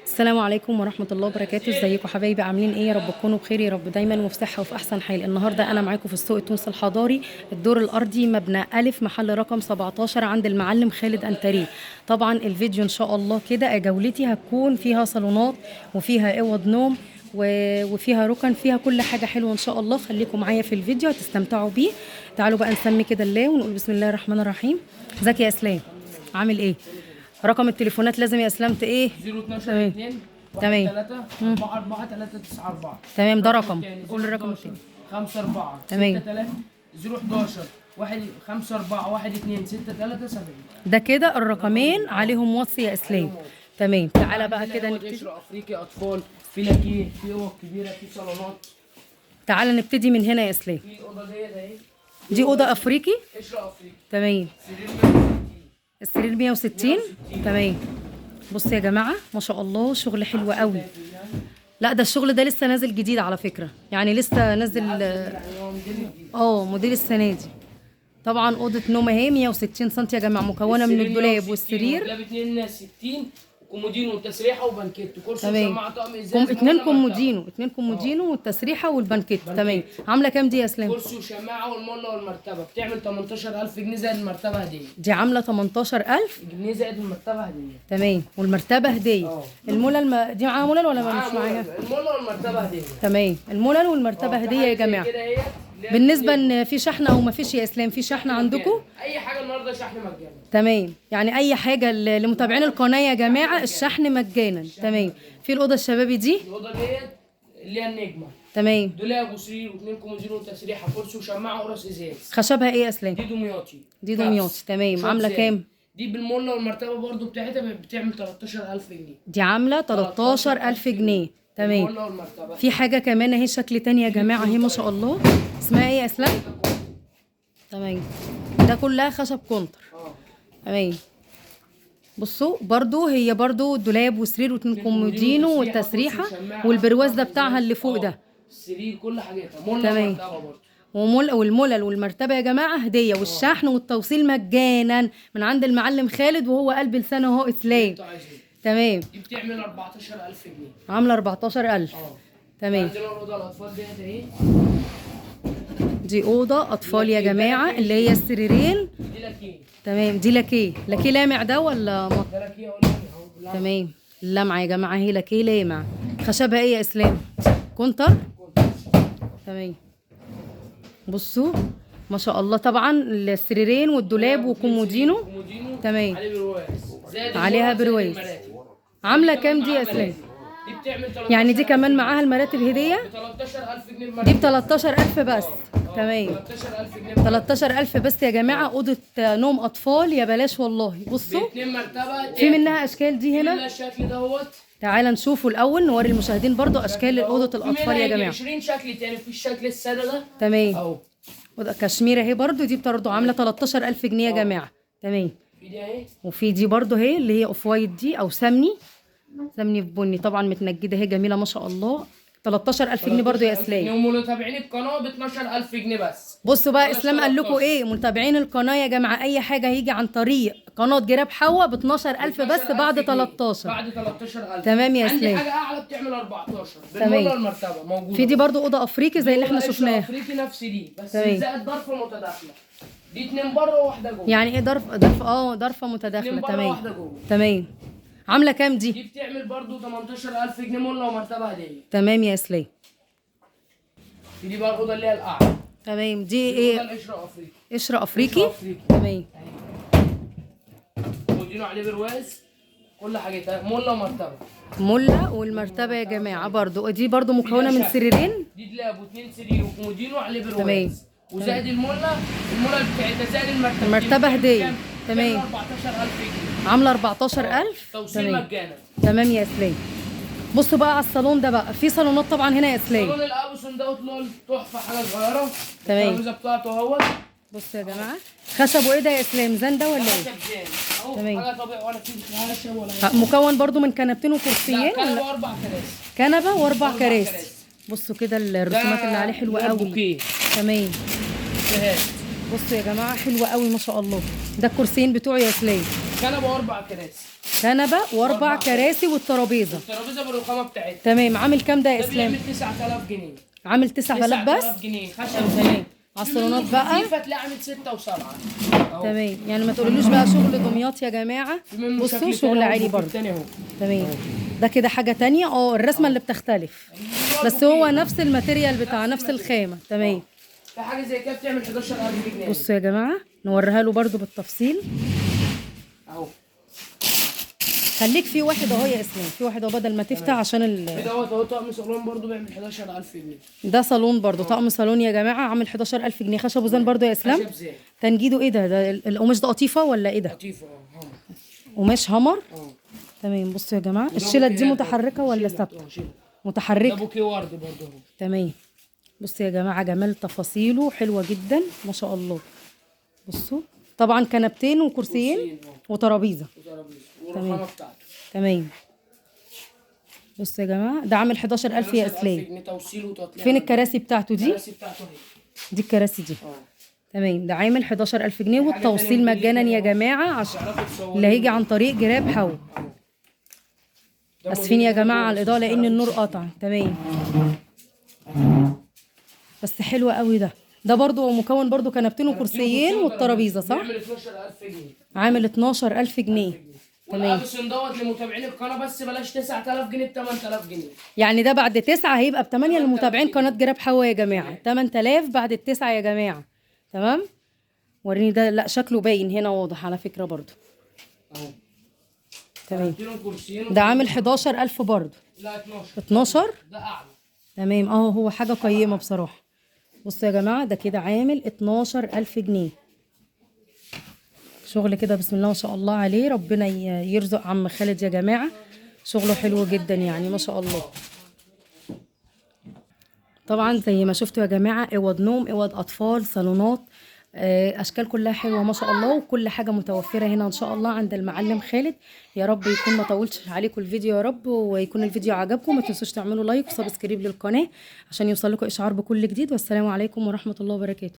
السلام عليكم ورحمة الله وبركاته. ازيكم حبايبي؟ عاملين ايه؟ يا رب تكونوا بخير يا رب دايما وفي صحة وفي احسن حال. النهارده انا معاكم في السوق التونسي الحضاري، الدور الارضي، مبنى الف، محل رقم 17 عند المعلم خالد انتريه. طبعا الفيديو ان شاء الله كده جولتي هتكون فيها صالونات وفيها اوض نوم وفيها ركن، فيها كل حاجة حلوة ان شاء الله. خليكم معايا في الفيديو هتستمتعوا بيه. تعالوا بقى نسمي كده الله ونقول بسم الله الرحمن الرحيم. ازيك يا اسلام؟ عامل ايه؟ رقم التليفونات لازم يا اسلام ايه؟ 012 2 تمام. 3 4 4 3 9 4. تمام، ده رقم. قول الرقم التاني. 5 4 تمام. 6 3 011 1 5 4 1 2 6 3 7. ده كده الرقمين عليهم واتس يا اسلام. تمام، تعالى بقى كده نبتدي. قشرة افريقي، اطفال، في لاكيه، في اوض كبيرة، في صالونات. تعالى نبتدي من هنا يا اسلام. في الاوضة ديت اهي، دي اوضة افريقي، قشرة افريقي. تمام. سرير 160. السرير 160. تمام. بصوا يا جماعة ما شاء الله شغل حلو قوي. لا ده الشغل ده لسه نازل جديد على فكرة، يعني لسه نازل. يعني هو موديل جديد. موديل السنة دي. طبعا اوضة نوم اهي 160 سم يا جماعة، مكونة من السرير الدولاب 160 والسرير. دولاب 62 وكومودينو وتسريحه وبانكيت وكرسي تمام. وشماعه طقم ازاز. اتنين كومودينو، اتنين كومودينو والتسريحه والبانكيت. تمام. عامله كام دي يا اسلام؟ كرسي وشماعه والملة والمرتبة بتعمل 18000 جنيه زائد المرتبة هديه. دي عامله 18000 جنيه زائد المرتبة هديه. تمام، والمرتبة هديه. الملل دي معاها ملل ولا مش معاها؟ الملة والمرتبة هديه. تمام، الملل والمرتبة هديه يا جماعة. كده بالنسبة ان في شحن او ما فيش يا اسلام؟ في شحن عندكم؟ اي حاجة النهارده شحن مجانا. تمام، يعني اي حاجة لمتابعين القناة يا جماعة الشحن مجانا. تمام. في الاوضة الشبابي دي، الاوضة ديت اللي هي النجمة. تمام. دولاب وسرير واثنين كومودينو وتسريحه، كرسي وشماعه وقرص ازاز. خشبها ايه يا اسلام؟ دي دمياطي. دي دمياطي. تمام. عامله كام؟ دي بالمله والمرتبة برضو بتاعتها بتعمل 13000 جنيه. دي عامله 13000 جنيه. تمام. في حاجة كمان اهي شكل تاني يا جماعة اهي ما شاء الله. اسمها ايه يا اسلام؟ تمام. ده كلها خشب كونتر. تمام. بصوا برضو هي برضو دولاب وسرير واتنين كومودينو والتسريحه والبرواز ده بتاعها اللي فوق ده. السرير كل حاجتها ملة ومرتبة برضو. والملل والمرتبة يا جماعة هديه، والشحن والتوصيل مجانا من عند المعلم خالد، وهو قلب لسانه اهو اسلام. تمام. دي بتعمل 14000 جنيه. عامله 14000. تمام. عندنا الاوضة الاطفال ديت اهي. دي اوضة اطفال يا جماعة اللي هي السريرين. دي لاكيه. تمام. دي لاكيه. لاكيه لامع ده ولا ده لاكيه اهو. تمام. اللمعة يا جماعة اهي لاكيه لامع. خشبها ايه يا اسلام؟ كونتر. تمام. بصوا ما شاء الله. طبعا السريرين والدولاب وكومودينو. تمام. عليها برواز. عامله كام دي يا اسلام؟ دي بتعمل 13. يعني دي كمان معاها المراتب هديه؟ ب 13000 جنيه. دي ب 13000 بس. تمام. 13000 جنيه. 13000 بس يا جماعة. اوضة نوم اطفال يا بلاش والله. بصوا اتنين مرتبه في منها اشكال دي هنا. منها الشكل دوت. تعالى نشوفه الاول، نوري المشاهدين برضو اشكال اوضة الاطفال يا جماعة. 20 شكل تاني. في الشكل السادة ده. تمام. اهو اوضة كشمير اهي برضو، دي برضو عامله 13000 جنيه يا جماعة. تمام. في دي اهي. وفي دي برضو اهي اللي هي off white دي او سمني، سمني في بني طبعا متنجده اهي، جميلة ما شاء الله. 13000 جنيه برضو يا اسلام. ومتابعين القناة ب 12000 جنيه بس. بصوا بقى اسلام قال لكم ايه؟ متابعين القناة يا جماعة اي حاجة هيجي عن طريق قناة جراب حوا ب 12000 بس بعد 13. بعد 13000. تمام يا اسلام. عندي حاجة اعلى بتعمل 14 بالمرة المرتبة موجودة. في دي برضو اوضة افريقي زي اللي احنا شفناها. افريقي نفس دي بس زائد ضرفه متداخلة. دي اتنين بره وواحدة جوه. يعني ايه ضرف؟ ضرف ضرفه متداخلة. تمام. تمام. عامله كام دي؟ دي بتعمل برضو 18000 جنيه ملة ومرتبة هديه. تمام يا اسلام. دي بقى الاوضة اللي هي القاعدة. تمام. دي ايه؟ القشرة افريقي. قشرة افريقي. تمام. كومودينو عليه برواز، كل حاجتها ملة ومرتبة. ملة والمرتبة يا جماعة برضو. دي برضو مكونة من سريرين. دي دولاب واثنين سرير وكومودينو عليه برواز. تمام. وزائد الملة، الملة بتاعتها زائد المرتبة. المرتبة هديه. تمام. 14000 جنيه. عامله 14000. توصيل مجانا. تمام يا اسلام. بصوا بقى على الصالون ده بقى. في صالونات طبعا هنا يا اسلام. صالون الابوسون دوت لون تحفة، حاجة صغيرة. تمام. الترابيزة بتاعته اهوت. بصوا يا جماعة خشب. وايه ده يا اسلام؟ زان ده ولا ايه؟ خشب زان اهو. حاجة طبيعي ولا في خشب ولا مكون برده من كنبتين وكرسيين. كنبة واربع كراسي. كنبة واربع كراسي. بصوا كده الرسومات اللي عليه حلوة قوي. تمام. بصوا يا جماعة حلوة قوي ما شاء الله. ده الكرسيين بتوعي يا اسلام. كنبة واربع كراسي. كنبة واربع كراسي والترابيزه. الترابيزة بالرخامه بتاعتها. تمام. عامل كام ده يا ده اسلام؟ بيعمل 9000 جنيه. عامل 9000 بس؟ 9000 جنيه خشب. تمام. على الصالونات بقى. خفيفة تلاقي عامل 6 و7. تمام، يعني ما تقولولوش بقى شغل دمياط يا جماعة. بصوا شغل عالي برضه. تمام. ده كده حاجة تانية. الرسمة اللي بتختلف، بس هو نفس ال material بتاع نفس الخامة. تمام. في حاجة زي كده بتعمل 11000 جنيه. بصوا يا جماعة نوريها له برضو بالتفصيل اهو. خليك في واحد اهو يا اسلام، في واحد اهو بدل ما تفتح عشان ده اهو طقم صالون برضو بيعمل 11000 جنيه. ده صالون برضو، طقم صالون يا جماعة عامل 11000 جنيه. خشب وزان برضو يا اسلام. خشب زان. تنجيده ايه ده؟ ده القماش ده قطيفة ولا ايه ده؟ قطيفة. همر. قماش همر. تمام. بصوا يا جماعة الشيله دي متحركة ولا ثابتة؟ متحركة. ده بوكيه ورد برضو اهو. تمام. بصوا يا جماعة جمال تفاصيله حلوة جدا ما شاء الله. بصوا طبعا كنبتين وكرسيين وترابيزه. والرخامه بتاعته. تمام. بصوا يا جماعة ده عامل 11000 يا اسلام. توصيل وتطليع. فين الكراسي بتاعته دي؟ الكراسي بتاعته اهي. دي الكراسي دي. تمام. ده عامل 11000 جنيه والتوصيل مجانا يا جماعة، عشان اللي هيجي عن طريق جراب حوا. اسفين يا جماعة على الاضاءة لان النور قطع. تمام. بس حلو قوي ده. ده برضو مكون برضو كنبتين وكرسيين والترابيزه، صح؟ عامل 12000 جنيه. عامل 12000 جنيه. تمام. والابسون دوت لمتابعين القناة بس، بلاش 9000 جنيه ب 8000 جنيه. يعني ده بعد 9 هيبقى ب 8 لمتابعين قناة جراب حوا يا جماعة. 8000 بعد التسعة يا جماعة. تمام. وريني ده. لا شكله باين هنا واضح على فكرة برضو اهو. تمام. ده عامل 11000 برضو. لا 12. 12 ده اعلى. تمام. هو حاجة قيمة بصراحة. بصوا يا جماعة ده كده عامل 12000 جنيه. شغل كده بسم الله ما شاء الله عليه. ربنا يرزق عم خالد يا جماعة، شغله حلو جدا يعني ما شاء الله. طبعا زي ما شفتوا يا جماعة اوض نوم، اوض اطفال، صالونات، اشكال كلها حلوة ما شاء الله، وكل حاجة متوفرة هنا ان شاء الله عند المعلم خالد. يا رب يكون ما طولتش عليكم الفيديو يا رب، ويكون الفيديو عجبكم. ما تنسوش تعملوا like و subscribe للقناة عشان يوصل لكم اشعار بكل جديد. والسلام عليكم ورحمة الله وبركاته.